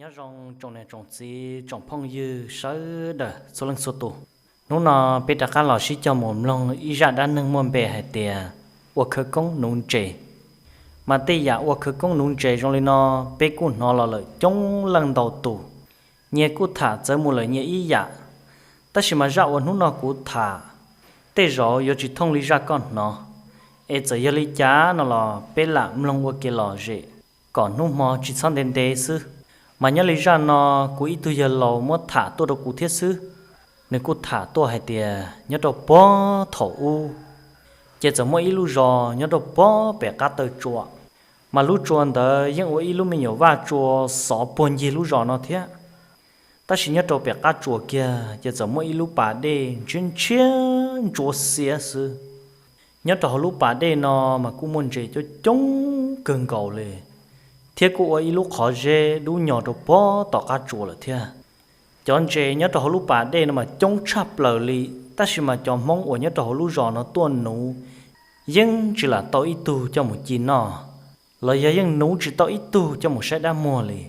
Nyob zoo tsoom niam tsoom txiv tsoom phooj ywg sawv daws txhua leej txhua tus. Hnub no peb rov qab los sib cog mus mloog ib zaj dab neeg muaj npe hais tias ua khawv koob nuv ntses. Mas tej yam ua khawv koob nuv ntses zoo li no, peb kuj hnov los lawm coob leej ntau tus, nyias kuj tham txawv mus lawm nyias ib yam. Tab sis mas zaj uas hnub no kuv tham, tej zaum yuav tsis thooj li zaj koj hnov, es txawm yog li cas no los peb lam mloog ua kev lom zem kom hnub hmo tsis txhob ntev ntev xwb. Mas nyob li zaj no, kuv ib tug yawg laus muab tham tuaj rau kuv thiab xwb. Nws kuj tham tuaj hais tias nyob rau puag thaum ub, ces txawm muaj ib lub zos nyob rau puag pem qab taw tsua. Mas lub tsua ntawd yeej ua ib lub me nyuam vaj tsua xov puag ncig lub zos no thiab. Tab sis nyob rau pem qab tsua kiag ces txawm muaj ib lub pas dej ntshiab ntshiab ntsuab xiab xwb. Nyob rau hauv lub pas dej no mas kuj muaj ntses coob coob kawg nkaus li, thiab kuj ua ib lub qhov zeb dub nyos rau puag tom qab tsua lawm thiab. Cov ntses nyob rau hauv lub pas dej no mas coob tshaj plaws li, tab sis mas cov Hmoob uas nyob rau hauv lub zos no tuaj nuv yeej tsis lam tau ib tug coj mus ci noj, los yog yeej nuv tsis tau ib tug coj mus saib dab muag li.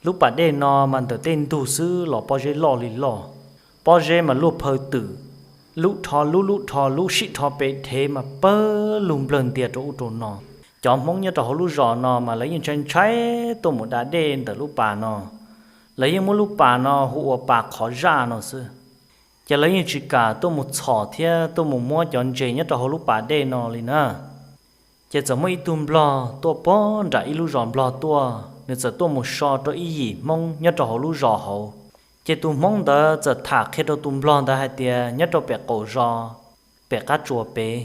Lub pas dej no mas ntawm tej ntug xwb los pob zeb loj li loj, pob zeb mas luaj phaw twm, lub rho lub lub rho lub sij rho pes dhev mas pawg lug nplawg ntias rau ub rau no. Cov Hmoob nyob rau hauv lub zos no mas lawv yeej ntshai ntshai tuaj mus da dej ntawm lub pas no. Lawv yeej muab lub pas no hu ua pas qhov zaj no xwb, ces lawv yeej tsis kam tuaj mus txhom thiab tuaj mus muab cov ntses nyob rau hauv lub pas dej no li na. Ces txawm muaj ib tug nplog tuaj puag nram ib lub zos nplog tuaj, nws txawm tuaj mus so rau ib yim Hmoob nyob rau hauv lub zos hauv. Ces tus Hmoob ntawd txawm tham qhia rau tus nplog ntawd hais tias nyob rau pem qaum zos, pem qab tsua pem,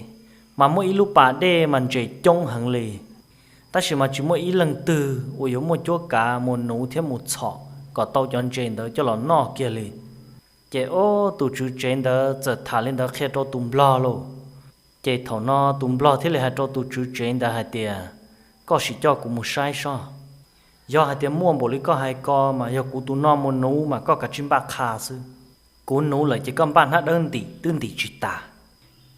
mas muaj ib lub pas dej mas ntses coob heev li, tab sis mas tsis muaj ib leej twg uas yuav muaj cuab kav mus nuv thiab mus txhom kom tau cov ntses ntawd coj los noj kiag li. Ces ob tus tswv tsev ntawd txawm tham li ntawd qhia rau tus nplog lauj. Ces thaum no tus nplog thiaj li hais rau tus tswv tsev ntawd hais tias, koj sim coj kuv mus saib soj. Yog hais tias muaj npaum li koj hais ko mas yog kuv tus no mus nuv mas koj kav tsij npaj qha xwb. Kuv nuv lawm ces koj npaj hnab dawb ntim twb ntim tsis tas.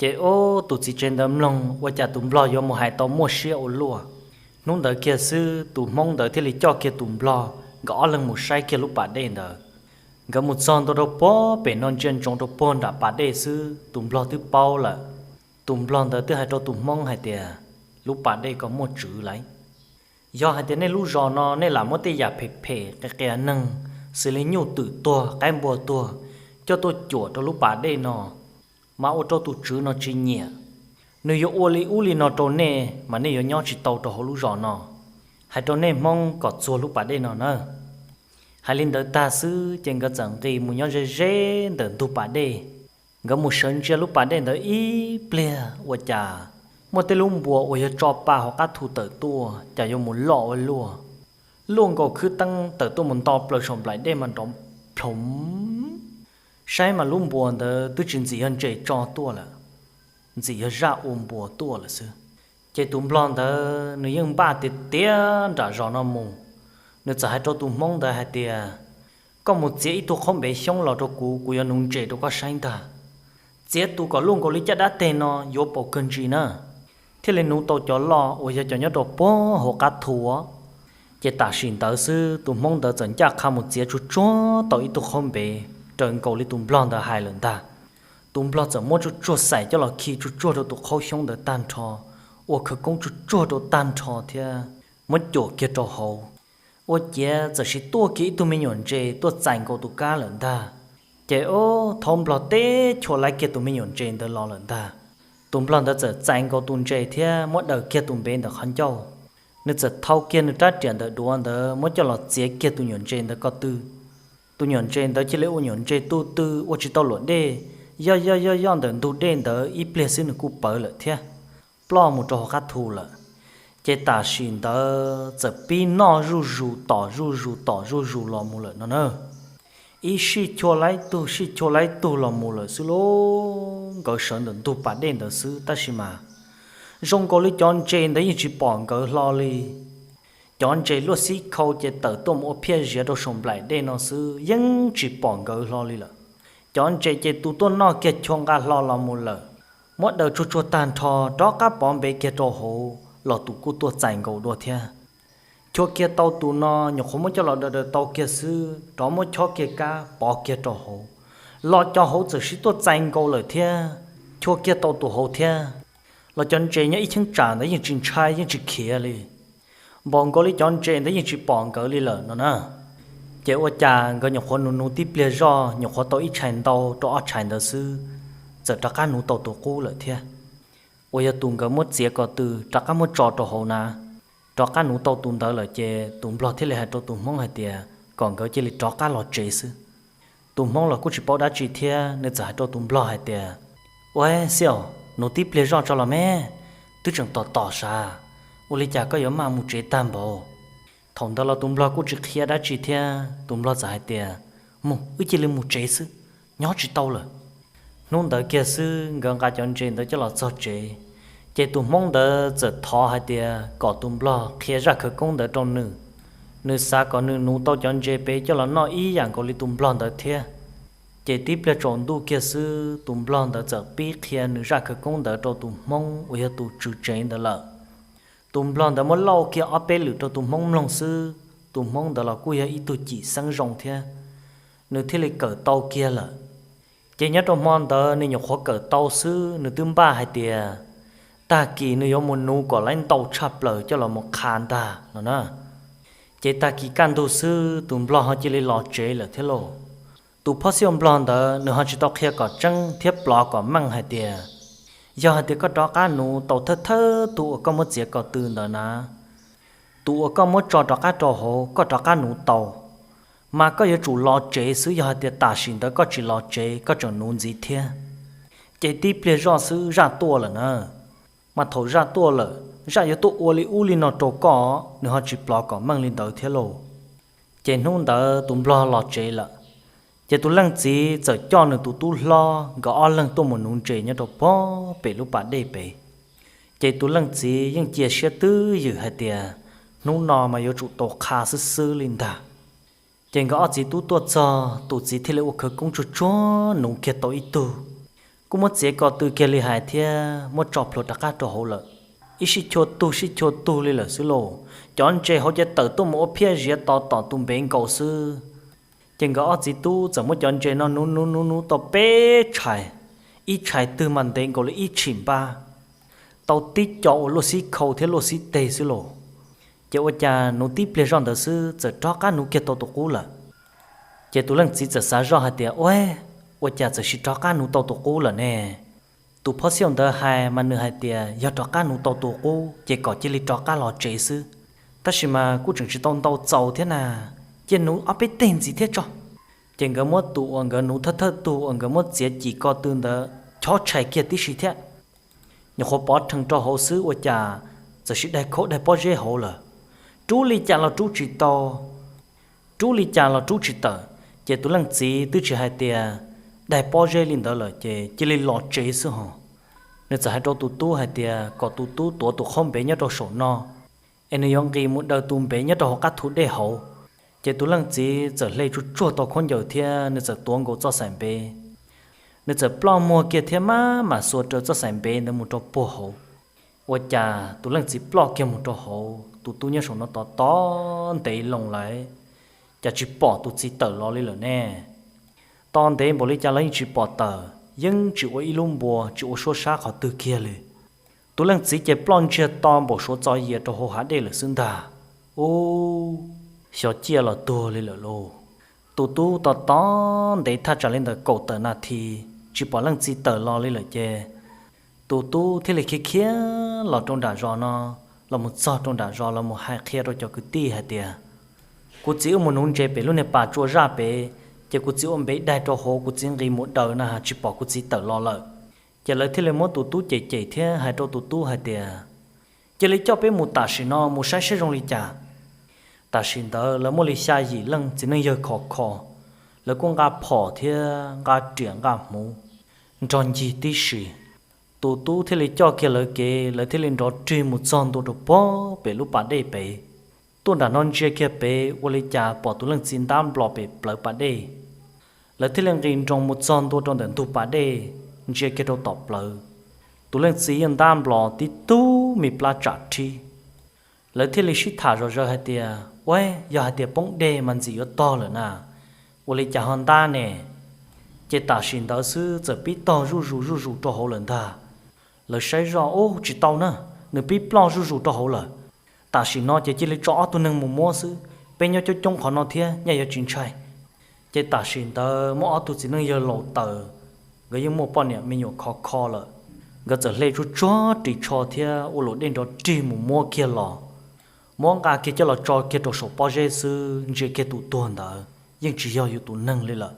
Ces ob tus txiv tsev ntawd mloog ua cas tus nplog yuav mus hais tau muaj siab ua luaj. Hnub ntawd kiag xwb tus Hmoob ntawd thiaj li coj kiag tus nplog, nkawd ob leeg mus saib kiag lub pas dej ntawd. Nkawd mus txog ntua rau puag pem no ntsia ntsoov rau puag nram pas dej xwb tus nplog twb paub lawm. Tus nplog ntawd twb hais rau tus Hmoob hais tias, lub pas dej ko muaj tswv lawm. Yog hais tias nej lub zos no nej lam muab tej yam phem phem qias qias neeg, xws li nyuj twm tuag qaib npua tuag, coj tuaj cuam rau lub pas dej no, mas ua rau tus tswv no tsis nyiam. Nws yuav ua li ub li no rau nej mas nej yuav nyob tsis tau rau hauv lub zos no. Hais rau nej Hmoob kom txuag lub pas dej no na. Hais li ntawd tag xwb ces nkawd txawm nqis mus nyob ze ze ntawm ntug pas dej. Nkawd mus sawv ntsia lub pas dej ntawd ib pliag ua cas muaj tej lub npua uas yog tso pa hauv qab thu tawm tuaj cas yuav mus loj ua luaj. Luaj nkaus khwb teeb tawm tuaj mus nto plaws saum nplaim dej mas nrov plhoov. Saib mas lub npua ntawd twb tsis ntxim yog ntses tso tuaj lawm, ntxim yog zaj ua npua tuaj lawm xwb. Ces tus nplog ntawd nws yeej npaj tiag tiag nram zos no mus, nws txawm hais rau tus Hmoob ntawd hais tias, koj mus txiav ib tug qhaub npev xyoob los rau kuv, kuv yuav nuv ntses rau koj saib ntag. Txiav tus kom luaj nkaus li caj dab teg no yuav paus kawg ntsis na, thiaj li nuv tau cov loj uas yog cov nyob rau puag hauv qab thu. Ces tam sim ntawd xwb tus Hmoob ntawd txawm ncaj qha mus txiav tsuag tsuag tau ib tug qhaub npev raws nkaus li tus nplog ntawd hais lawm ntag. Tus nplog txawm muab tsuag tsuag xaim coj los khi tsuag tsuag rau tus qhaub xyoob ntawd tag nrho, ua khawv koob tsuag tsuag rau tag nrho thiab muab cuam kiag rau hauv. Ua ciav txawm sis tuaj kiag ib tug me nyuam ntses tuaj txais nkaus tus kab lawm ntag. Ces ob thaub nplog teb chua laib kiag tus me nyuam ntses ntawd los lawm ntag. Tus nplog ntawd txawm txais nkaus tus ntses thiab muab daws kiag tus npev ntawm qhov ncauj. Nws txawm thau kiag nws rab riam ntawm duav ntawd muab coj los txiav kiag tus nyuam ntses ntawd ko tw. Tus nyuam ntses ntawd cia li ua nyuam ntses tu tw ua tsis tau luam dej, yoj yoj yoj yoj ntawm ntug dej ntawd ib pliag xwb nws kuj pawv lawm thiab, ploj mus rau hauv qab thu lawm. Ces tam sim ntawd txawm pib noj zuj zus tom zuj zus tom zuj zus los mus lawm no na. Ib sij chua laib tug sij chua laib tug los mus lawm xwb lauj. Nkawd sawv ntawm ntug pas dej ntawd xwb tab sis mas zoo nkaus li cov ntses ntawd yeej tsis pom nkawd hlo li. Cov ntses luaj xib khau ces tawm tuaj mus ua phiaj ziav rau saum nplaim dej no xwb yeej tsis pom nkawd hlo li lawm. Cov ntses ces tus tuaj noj kiag chua nqa hlo los mus lawm, muab daws tsuag tsuag tag nrho rov qab pov npev kiag rau hauv los tus kuj tuaj txais nkaus dua thiab. Chua kiag tau tus no nyuam qhuav muab coj los daws daws tau kiag xwb, rov muab chob kiag kab pov kiag rau hauv. Los cov hauv txawm sib tuaj txais nkaus lawm thiab, chua kiag tau tus hauv thiab. Los cov ntses nyob ib cheeb tsam ntawd yeej tsis ntshai yeej tsis khiav li, npaum nkaus li cov ntses ntawd yeej tsis pom nkawd li lawm no na. Ces ua cas nkawd nyuam qhuav nuv nuv tib pliag zoj, nyuam qhuav tau ib tshais ntau rau ob tshais ntawd xwb, txawm rov qab nuv tau tus qub lawm thiab. Uas yog tus nkawd muab txiav ko tw rov qab muab tso rau hauv na, rov qab nuv tau tus ntawd lawm ces tus nplog thiaj li hais rau tus hmoob hais tias kom nkawd cia li rov qab los tsev xwb. Tus hmoob los kuj tsis paub dab tsi thiab, nws txawm hais rau tus nplog hais tias, Ua xib os, nuv tib pliag zoj tso los me, twb tseem tom tom sav, ua li cas koj yuav maj mus tsev tag npaum? Thaum ntawd los tus nplog kuj tsis qhia dab tsi thiab, tus nplog txawm hais tias, Mus, wb cia li mus tsev xwb, nyob tsis tau lawm. Hnub ntawd kiag xwb nkawd nqa cov ntses ntawd coj los txog tsev, ces tus hmoob ntawd txawm thov hais tias kom tus nplog qhia zaj khawv koob ntawd rau nws, nws xav kom nws nuv tau cov ntses pem coj los noj ib yam nkaus li tus nplog ntawd thiab. Ces tib pliag tsaus ntuj kiag xwb tus nplog ntawd txawm pib qhia nws zaj khawv koob ntawd rau tus hmoob uas yog tus tswv tsev ntawd lawm. Tus nplog ntawd muab lauj kiag ob peb lwm rau tus hmoob mloog xwb, tus hmoob ntawd los kuj yog ib tug cim xeeb zoo thiab, nws thiaj li kawm tau kiag lawm. Ces nyob rau hmo ntawd nws nyuam qhuav kawm tau xwb nws twb npaj hais tias tag kis nws yuav mus nuv kom lawv ntau tshaj plaws coj los mus qha ntag no na. Ces tag kis kaj ntug xwb tus nplog ho cia li los tsev lawm thiab lauj. Tus phob xiaj nplog ntawd nws ho tsis tau qhia kom tseeb thiab plov kom meej hais tias, yog hais tias koj rov qab nuv tau thawj thawj tug uas koj muab txiav ko tw ntawd na, tus uas koj muab tso rov qab rau hauv koj rov qab nuv tau, mas koj yuav tsum los tsev xwb. Yog hais tias tam sim ntawd koj tsis los tsev koj tseem nuv ntxiv thiab, ces tib pliag zoj xwb zaj tuaj lawm na. Mas thaum zaj tuaj lawm zaj yuav tuaj ua li ub li no rau koj, nws ho tsis plov kom meej li ntawd thiab lauj. Ces hnub ntawd tus nplog los tsev lawm, ces tus leej txiv txawm coj nws tus tub hlob nkawd ob leeg tuaj mus nuv ntses nyob rau pog pem lub pas dej pem. Ces tus leej txiv yeej cia siab twb ywm hais tias hnub no mas yuav tsum tau qha xwb xwb li ntag. Ces nkawd ob txiv tub tuaj txog tus txiv thiaj li ua khawv koob tsuag tsuag nuv kiag tau ib tug, kuj muab txiav ko tw kiag li hais thiab muab tso plhuav rov qab rau hauv lawm. Ib sij chua tug sij chua tug li lawm xwb lauj, cov ntses hauv ces tawm tuaj mus ua phiaj ziav to tom tus npev nkaus xwb. Ces nkawd ob txiv tub txawm muab cov ntses no nuv nuv nuv nuv tau peb tshais, ib tshais twg mas ntev nkaus li ib tshim npab, tau tib co uas luaj xib khau thiab luaj xib teg xwb lauj. Ces ua cas nuv tib pliag zoj ntawd xwb txawm rov qab nuv kiag tau tus qub lawm. Ces tus leej txiv txawm xav zoj hais tias, Ua, ua cas txawm sis rov qab nuv tau tus qub lawm ne? Tus phob xiaj ntawd hais mas nws hais tias yog rov qab nuv tau tus qub ces kom cia li rov qab los tsev xwb, tab sis mas kuj tseem tsis tau ntau txaus thiab na, cia nuv ob peb teg ntxiv thiab tso. Ces nkawd muab tus uas nkawd nuv thawj thawj tug uas nkawd muab txiav cim ko tw ntawd chob tshais kiag tib si thiab. Nyuam qhuav pov rhees rau hauv xwb ua cas txawm sis daig khaub daig pob zeb hauv lawm, rub li cas los rub tsis tau, rub li cas los rub tsis tawm. Ces tus leej txiv twb tsis hais tias daig pob zeb li ntawd lawm ces cia li los tsev xwb ho. Nws txawm hais rau tus tub hais tias kom tus tub tuav tus qhaub npev nyob rau saum no, es nws yuav nqis mus daws tus npev nyob rau hauv qab thu dej hauv. Ces tus leej txiv txawm hle tsuag tsuag tau khaub ncaws thiab nws txawm tuav nkaus txoj xaim npev. Nws txawm ploj muag kiag thiab maj mam xuas raws txoj xaim npev ntawd mus rau puag hauv. Ua cas tus leej txiv ploj kiag mus rau hauv, tus tub nyob saum no tos tos ntev loo lawm, cas tsis pom tus txiv tawm los li lawm ne? Tos ntev npaum li cas los yeej tsis pom tawm, yeej tsis ua ib lub npua tsis ua suab sab qhov twg kiag li. Tus leej txiv ces ploj ntsiag to npaum suav txo yias rau hauv hav dej lawm xwb ntag. Ub, xyov ciaj los tuag li lawm lauj. Tus tub tos tos ntev thaj tsam li ntawm kaum tawm nas this tsis pom leej txiv tawm los li lawm ces tus tub thiaj li khiav khiav los rau nram zos no, los mus txog rau nram zos los mus hais qhia rau cov kwv tij hais tias, kuv txiv wb mus nuv ntses pem lub niag pas tsua zaj pem, ces kuv txiv ua npev daig rau hauv, kuv txiv nqis mus daws na tsis pom kuv txiv tawm los lawm. Ces lawv thiaj li muab tus tub cem cem thiab hais rau tus tub hais tias, cia li coj peb mus tam sim no mus saib saib zoo li cas. Tam sim ntawd lawv muaj li xya yim leej txiv neej yawg khov kho, lawv kuj nqa phom thiab nqa riam nqa hmuv nrog ncig tib si. Tus tub thiaj li coj kiag lawv kev, lawv thiaj li nrov rwg mus txog ntua rau pog pem lub pas dej pem. Tuaj nram no ntsia kiag pem ua li cas pom tus leej txiv ntab nplos pem plawv pas dej. Lawv thiaj li nqis nroos mus txog ntua rau ntawm ntug pas dej, ntsia kiag rau tom plawv, tus leej txiv yeej ntab nplos tib tug me plab tsam rhib. Lawv thiaj li sib tham zom zaws hais tias, Ua, yog hais tias poob dej mas ntxim yuav tog lawm na, ua li cas ho ntab ne? Ces tam sim ntawd xwb txawm pib tog zuj zus zuj zus rau hauv lawm ntag. Lawv saib zoj, Ub, tsis tau na, nws pib ploj zuj zus rau hauv lawm. Tam sim no ces cia li tso ob tug neeg mus muab xwb, peb nyob coob coob qhov no thiab nyaj yuav tsis ntshai. Ces tam sim ntawd muaj ob tug txiv neej yawg laus tawm, nkawd yeej muaj poj niam me nyuam khov kho lawm. Nkawd txawm hle tsuag tsuag ris tsho thiab ua luam dej nrov rig mus muab kiag los, muab nqa kiag coj los tso kiag rau saum pob zeb xwb, ntsia kiag tus tuag ntawd yeej tsis yog yus tus neeg li lawm.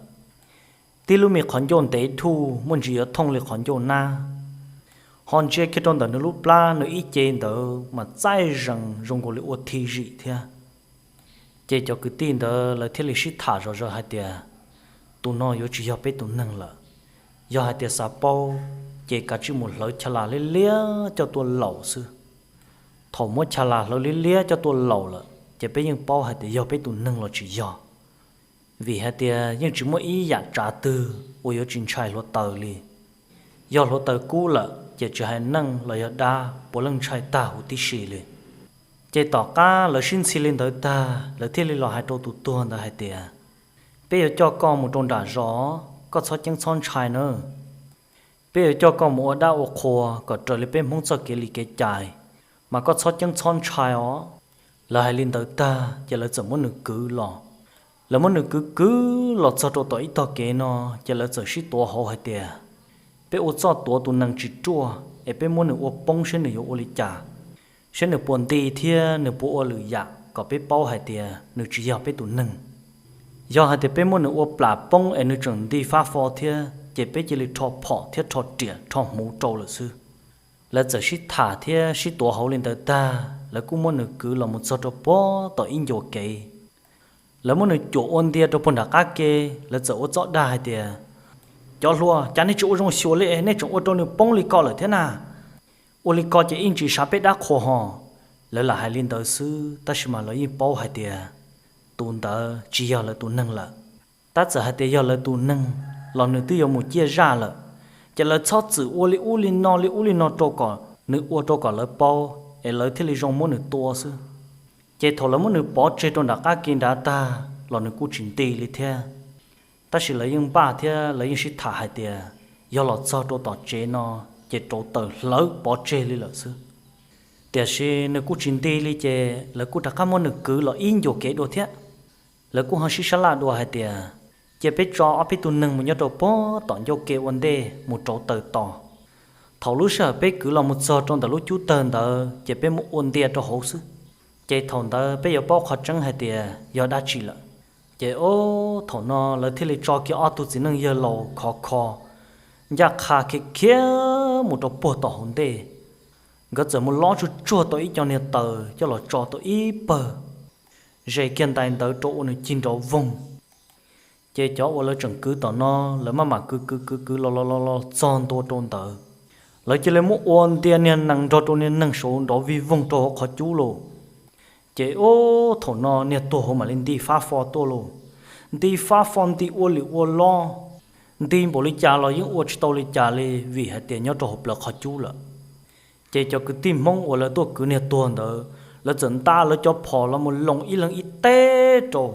Tib lub me qhov ncauj ntev dhuj muaj ntsis yuav thooj li qhov ncauj nab, ho ntsia kiag rau ntawm nws lub plab, nws ib ce ntawd mas txaij zees zoo nkaus li ua thi zim thiab. Ces cov kwv tij ntawd lawv thiaj li sib tham zom zaws hais tias, Tus no yuav tsis yog peb tus neeg lawm. Yog hais tias xav paub, ces kav tsij mus hlawv cha las liab liab coj tuaj laum xwb. Thaum muab cha las hlawv liab liab coj tuaj laum lawm ces peb yeej paub hais tias yog peb tus neeg los tsis yog. Vim hais tias yeej tsis muaj ib yam tsav twg uas yuav tsis ntshai hluav taws li. Yog hluav taws kub lawm ces tsis hais neeg los yog dab puav leej ntshai tag huv tib si li. Ces tom qab lawv sib ntxhi li ntawd tag, lawv thiaj li los hais rau tus tuag ntawd hais tias, Peb yuav coj koj mus rau nram zos, koj txhob ceeb txhob ntshai na. Peb yuav coj koj mus ua dab ua qhua kom raws li peb Hmoob txoj kev li kev cai, mas koj txhob ceeb txhob ntshai os. Lawv hais li ntawd tag ces lawv txawm muab nws kwv los. Lawv muab nws kwv kwv los txog rau tom ib tog kev no, ces lawv txawm sib tuav hauv hais tias, Peb ua txuj tuav tus nees tsis ruaj es peb muab nws ua poob saib nws yuav ua li cas, saib nws puas nti thiab nws puas ua lwm yam kom peb paub hais tias nws tsis yog peb tus neeg. Yog hais tias peb muab nws ua plam poob es nws tseem nti fab fo thiab ces peb cia li rho phom thiab rho riam rho hmuv rau lawm xwb. Lawv txawm sib tham thiab sib tuav hauv li ntawd tag, lawv kuj muab nws kwv los mus txog rau puag tom ib ncua kev. Lawv muab nws cuam ua ntia rau puag nram qab ke, lawv txawm ua txoj dag hais tias, Cov hluas, cas nej tsis ua zoo xyuas li es nej tseem ua rau nws poob li ko lawm thiab na? Ua li ko ces ib ntsis sav peb dab qhuas ho. Lawv lam hais li ntawd xwb tab sis mas lawv yeej paub hais tias tus ntawd tsis yog lawv tus neeg lawm. Tab txawm hais tias yog lawv tus neeg los nws twb yuav mus ciaj zaj lawm, ces lawv txhob txwm ua li ub li no li ub li no rau kom nws ua rau kom lawv paub es lawv thiaj li zoo muab nws tua xwb. Ces thaum lawv muab nws pov tseg rau nram qab ke nrad tag los nws kuj tsis nti li thiab. Tab sis lawv yeej npaj thiab lawv yeej sib tham hais tias yog los txog rau tom tsev no ces rauv taws hlawv pov tseg li lawm xwb. Tiam sis nws kuj tsis nti li ces lawv kuj rov qab muab nws kwv los ib ncua kev dua thiab. Lawv kuj ho sib sab laj dua hais tias, Cia peb tso ob peb tug neeg mus nyob rau puag tom ncauj ke ua ntej mus rauv taws tos. Thaum lub sij hawm peb kwv los mus txog rau ntawm lub cub tawg ntawd ces peb muab ua ntia rau hauv xwb. Ces thaum ntawd peb yuav paub qhov tseeb hais tias yog dab tsi lawm. Ces o, thaum no lawv thiaj li tso kiag ob tug txiv neej yawg laus khov kho ncaj qha khiav khiav mus rau puag tom hauv ntej. Nkawd txawm mus lob tsuag tsuag tau ib co niag taws coj los tso tau ib pawg, zes kiag ntais ntawd rau ua nws cig nrov voog. Ces cov uas lawv tseem kwv tom no, lawv maj mam kwv kwv kwv kwv los los los los txog ntua rau ntawd, lawv cia li muab ua ntia niag nees nrog rau niag neeg saud nrov vij voog rau hauv qhov cub lauj. Ces o, thaum no niag tuag hauv mam li nti fab fo tuaj lauj. Nti fab fo nti ua lim ua lob, nti npaum li cas los yeej ua tsis tau li cas li vim hais tias nyob rau hauv plawv qhov cub lawm. Ces cov kwv tij Hmoob uas lawv tuaj kwv niag tuag ntawd, lawv txawm nta lawv cov phom los mus loo ib leeg ib teb rau.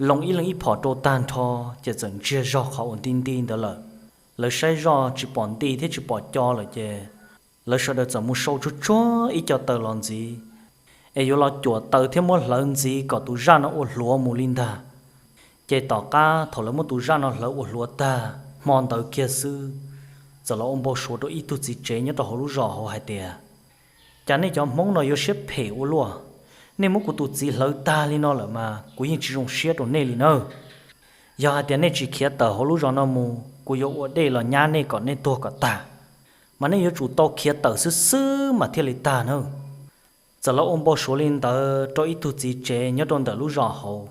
Loo ib leeg ib phom rau tag nrho, ces txawm ntsiag zog qhov uas nti nti ntawd lawm. Lawv saib zoj tsis pom nti thiab tsis pom co lawm ces lawv sawv daws txawm mus sau tsuag tsuag ib co taws los ntxiv, es yuav los cuam taws thiab muab hlawv ntxiv kom tus zaj no ua hluav mus li ntag. Ces tom qab thaum lawv muab tus zaj no hlawv ua hluav tag hmo ntawd kiag xwb, txawm los ua npau suav rau ib tug txiv tsev nyob rau hauv lub zos hauv hais tias, Cas nej cov Hmoob no yuav siab phem ua luaj! Nej muab kuv tus txiv hlawv tag li no lawm mas kuv yeej tsis zoo siab rau nej li nawb. Yog hais tias nej tsis khiav tawm hauv lub zos no mus, kuv yuav ua dej los nyab nej kom nej tuag kom tag. Mas nej yuav tsum tau khiav tawm xwb xwb mas thiaj li tag nawb. Txawm los ua npau suav li ntawd rau ib tug txiv tsev nyob rau ntawm lub zos hauv,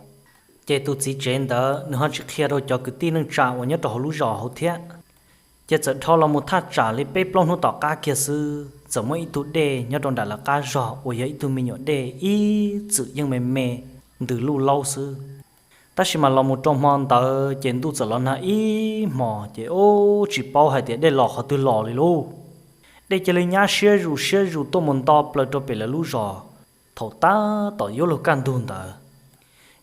ces tus txiv tsev ntawd nws ho tsis qhia rau cov kwv tij neej tsa uas nyob rau hauv lub zos hauv thiab. Ces txawm dhau los mus thaj tsam li peb plaub hnub tom qab kiag xwb, txawm muaj ib tug dej nyob rau nram lawv qab zog uas yog ib tug me nyuam dej ib txwm yeej me me ntws luj laub xwb. Tab sis mas los mus rau hmo ntawd ces ntuj txawm los nag ib hmos ces ub tsis paub hais tias dej los qhov twg los li lauj. Dej cia li nyab siab zus siab zus tuaj mus nto plaws rau pem lawv lub zos. Thaum tab tom yuav luag kaj ntug ntawd,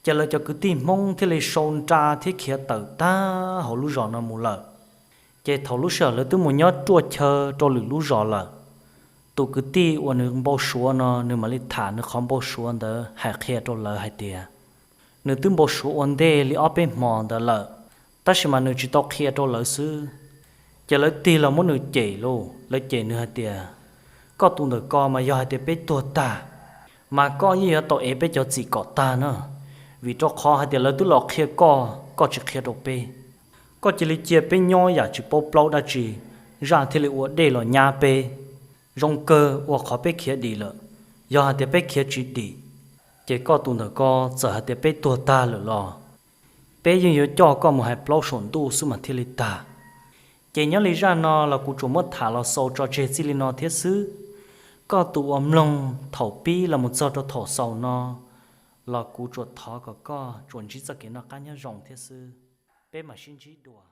ces lawv cov kwv tij Hmoob thiaj li sau nra thiab khiav tawm tag hauv lub zos no mus lawm. Ces thaum lub sij hawm lawv twb mus nyob ruaj chaw rau lwm lub zos lawm, tus kwv tij uas nws npau suav no nws mam li tham nws qhov npau suav ntawd hais qhia rau lawv hais tias, nws twb npau suav ua ntej li ob peb hmo ntawd lawm, tab sis mas nws tsis tau qhia rau lawv xwb. Ces lawv tig los muab nws cem lauj, lawv cem nws hais tias, koj tus ntawm ko mas yog hais tias peb tuag tag, mas koj yeej yuav tau ev peb cov txim kom tag na, vim rau qhov hais tias lawv twb los qhia koj, koj tsis qhia rau peb. Koj cia li cia peb nyob yam tsis paub plaub dab tsi, zaj thiaj li ua dej los nyab peb. Zoo kawg ua qhov peb khiav dim lawm, yog hais tias peb khiav tsis dim, ces koj tus ntawm ko txawm hais tias peb tuag tag lawm los peb yeej yuav coj koj mus hais plaub saum ntuj xwb mas thiaj li tag. Ces nyob li zaj no los kuv tsuas muab tham los xaus tso tseg txij li no thiab xwb. Koj tus uas mloog thaum pib los mus txog rau thaum xaus no, los kuv tsuas thov kom koj tsuas ntsib txoj kev noj qab nyob zoo thiab xwb. Peb mam sib ntsib dua.